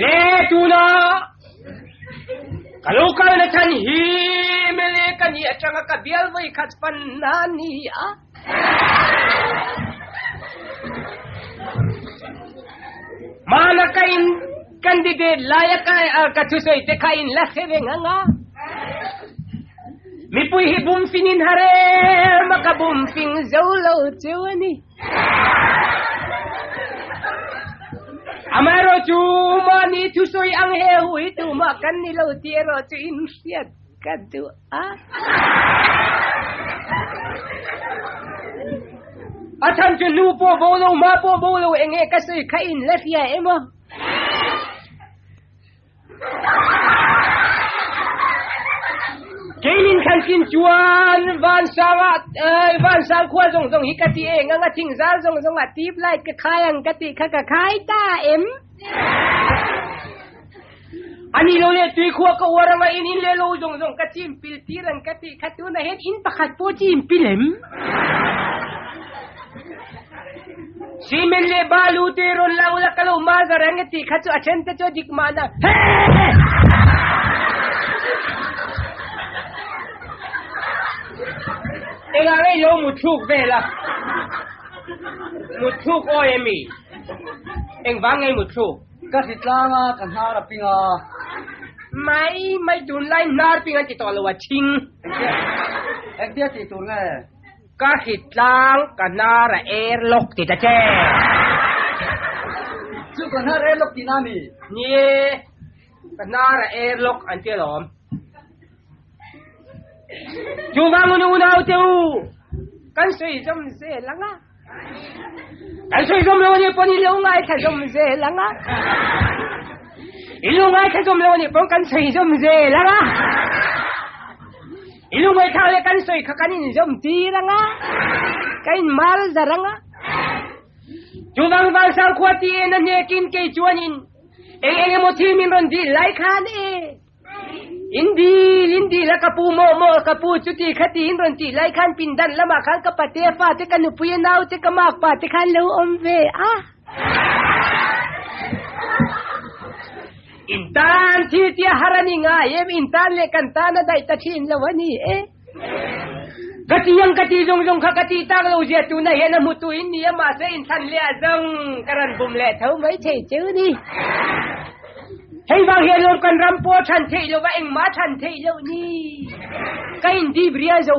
Le tuna ka lo kal na chhan hi mele ka ni atanga ka bial voi khat fan na ni a. Mana ka in candidate laia ka ka thusawi te kha in la hre reng anga. Mipui hi bum fing in hare ma ka bum fing zo lo cheu a ni. Amaherawh chu mahni thusawi ang he hu hi tumah kan ni lo tih erawh chu in hriat ka duh a. A chhan chu nu pawh bo lo, ma pawh bo lo eng nge ka sawi kha in la hria em aw? Keinin khan chin chuan vansanga vansang khua zawng zawng hi ka ti eng anga thingzar zawng zawng ah tube light ka khai ang ka tih kha ka khai ta em? Ani lo leh tui khua ka uar anga in in leh lo zawng zawng ka chim pil tir ang ka tih kha tunah hian in pakhat pawh chim pil em? Cement leh balu te rawn la ula ka lo ma zar ang e tih kha chu a then te chu a dik mahna. Engah nge lo muthluk vel a? Muthluk awi emi? Engvang nge muthluk? Ka hri tlang a, ka hnar a ping a. Mai mai tunlai hnar ping an ti tawh lo a chhing. Engtia tih tur nge? Ka hritlang ka hnar a airlock ti ta che. Chu ka hnar airlock tihna a ni? Ni e, ka hnar a airlock an ti alawm. Chuvang un unau te u, kan sawi zawm zel ang a. Kan sawi zawm lo anih pawn i lo ngaithla zawm zel ang a. I lo ngaithla zawm lo anih pawn kan sawi zawm zel ang a. I lungaithak leh kan sawi kha kan inzawm tir ang a, ka inmal zar ang a. Chuvang Valsang khua ti en a hnekin kei chuanin eng eng emaw thil min rawn dil lai khan e, in dil, in dil a ka pu maw maw ka pu chuti kha tiin rawn tih lai khan pindan lamah khan ka pate fate ka nupui a naute ka makpa te khan lo awm ve a. In tan thil tia har a ni ngai em? In tan leh kan tan a daih ta thin lo a ni e. Ka ti ang ka ti zawng zawng kha ka ti tak lo zia tuna hian a hmutu in ni a mahse in thlan leh a zawng ka rawn bum leh tho mai thei cheu ni. Hei vang hian lawm kan ram pawh a than theih lo va engmah a than theih loh ni. Ka in dip ria zo.